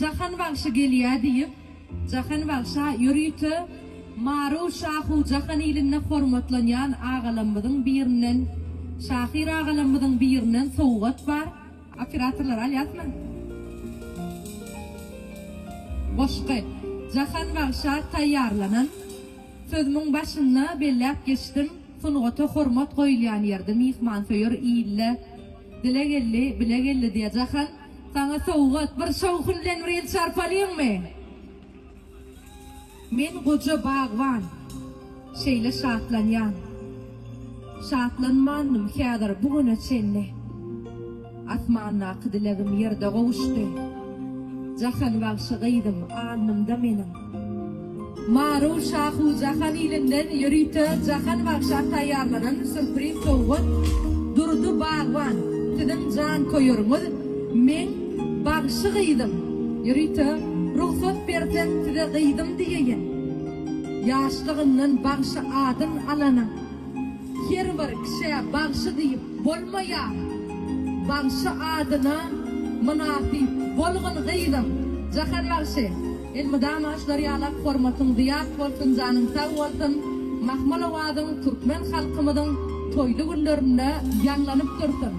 Jahan bagşy gelýä diýip, Jahan bagşa ýörite Maru Şahu jahan ilinde hormatlanýan agalamyzyň birinden, şahyr agalamyzyň birinden sowgat bar. Operatorlar alýasmy? Goşgy Jahan bagşa taýýarlanan. Sözümiň başynda belläp geçdim, sungata hormat goýulýan ýerde myhmansöýer ilde dile geldi, bile geldi diýýär Jahan. Saňa sowgat, bir şowhun bilen bir el çarpalyňmy? Men goja bagban, şeýle şatlanýan. Şatlanmandym häzir bu güne çenli. Asmandaky dilegim ýerde gowuşdy. Jahan bagşy gyzym alnymda meniň. Maru Şahu Jahan ilinden ýörite Jahan bagşa taýýarlanan sürpriz sowgat Durdy Bagban siziň janköýeriňiz meň bagşy gyzym ýörite rugsat berseň size gyzym diýeýin ýaşlygyndan bagşy adyn alanyň Her bir kişä bagşy diýip bolmaýar. Bagşy adyna mynasyp bolgun gyzym. Jahan bagşy, elmydama şular ýalak hormatyň zyýat bolsun janyň sag bolsun, mahmal owazyň türkmen halkymyzyň toýly günlerinde ýaňlanyp dursun.